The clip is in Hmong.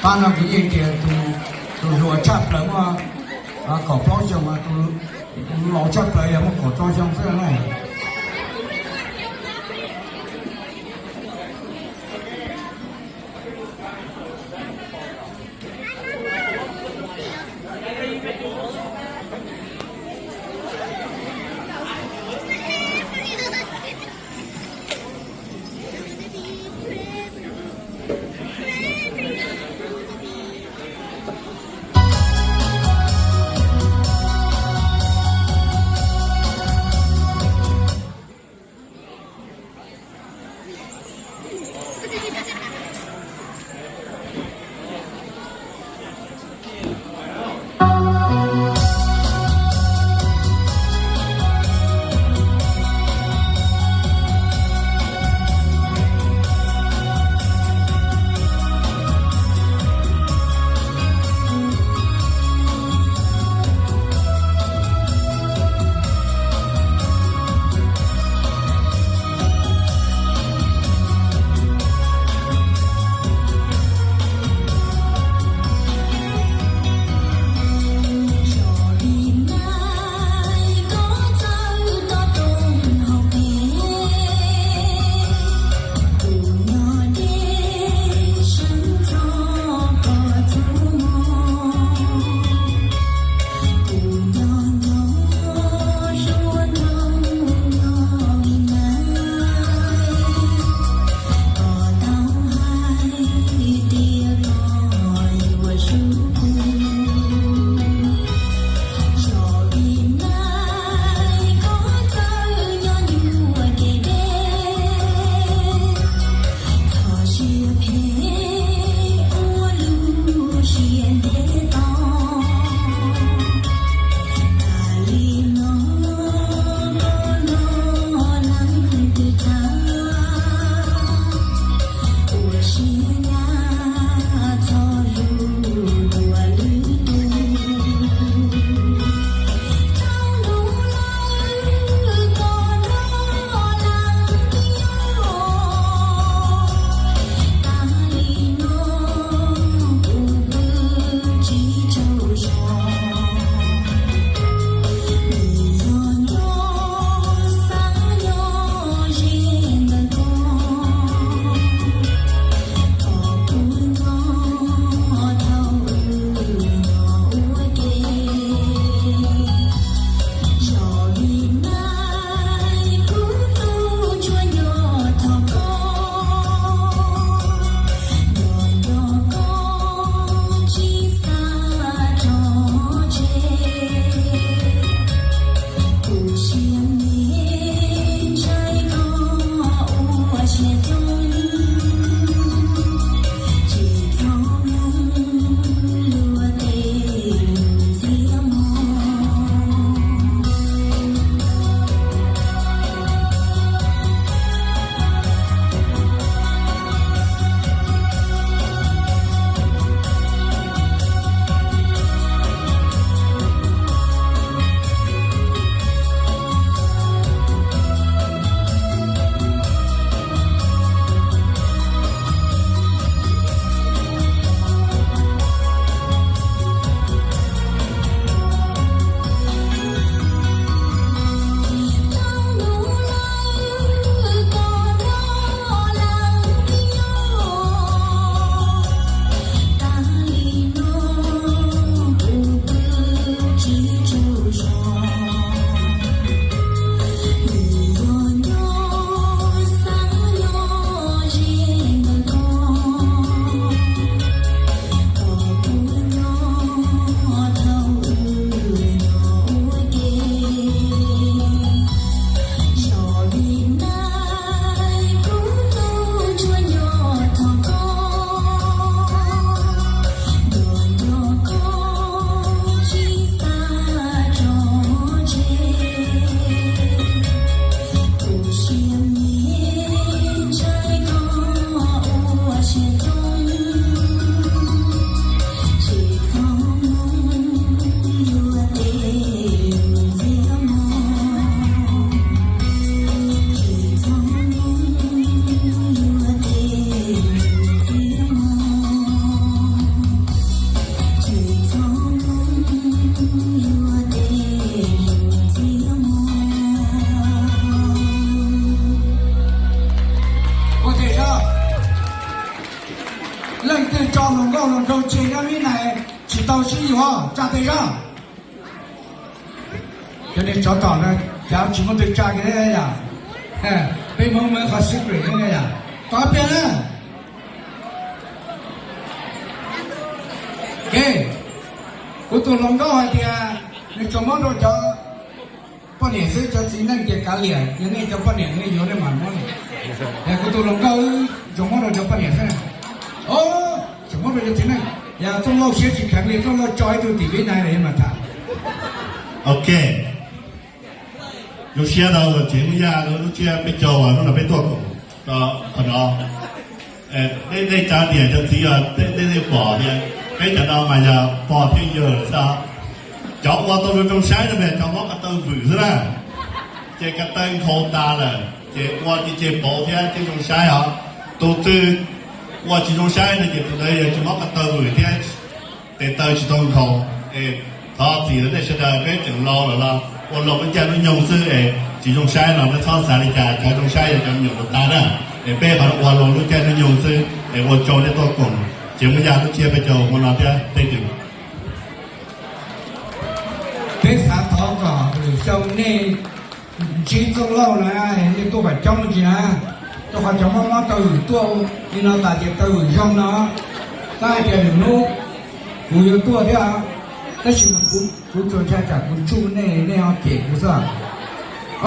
Pab no kuv yeej tias tus hluas tshaj plaws muaj kaum plaub xyoo, tus laus tshaj plaws yog muaj kaum rau xyoo xwb na. Leej twg tso hluas nkauj hluas nraug tseg nyob vib nais tsis tau sib yuav tsa tes zog. Cov niag tsov tom no, cav tsis muaj twg tsa kiag thiab yom. Peb Hmoob muaj qhov secret thiab yom. Tos ib pliag na. Kuv tus hluas nkauj hais tias nws tsuas muab rau cov poj niam xwb, cov txiv neej ces kav liam, yog nej cov poj niam nej yuav nej mam muab. Yog kuv tus hluas nkauj tsuas muab rau cov poj niam xwb. Tsuas muab rau cov txiv neej, yog Txooj Lauj siab tsis kheev li, Txooj Lauj tso ib tug tim vib nais lawm mam tham. Ok, zoo siab tau los tsev Hmoob Yaj lub tsiab peb caug uas hnub no peb tuaj koom rau qhov no. Nej tsa tias cov txiv, nej pom tias peb cov no mas yog pog thiab yawg lawm xwb. Cov ua tau zoo zoo saib no mas cov muab ko taw vwm xwb na, ces ko taw nkhaus tas lawm ces ua ces pauv thiab thiaj zoo saib os. Tus twg ua tsis zoo saib no ces tus ntawd yog tsis muab ko taw vwm thiab tes taw tsis tau nkhaus. Es thov txim rau nej sawv daws, peb tseem laus lawm los ua laus lub caij lub nyoog xwb es tsis zoo saib los nej txhob xav li cas, cov zoo saib yog cov me nyuam puas tas na. Es peb qhov ua laus lub caij lub nyoog xwb es ua tsaug nej tuaj koom tsev Hmoob Yaj lub tsiab peb caug hmo no thiab tej twg. Peb xav thov kom lwm xyoo nej ntsib Txooj Lauj na, nej tuaj kom coob ntsis na, rau qhov cov mob mob taw vwm tuaj li no tas ces taw vwm zoo no. Tab hais tias lwm hnub kuv yuav tuaj thiab, tab sis mas kuv tsuas ntshai tsam kuv tsuj nej, nej ho cem kuv xwb.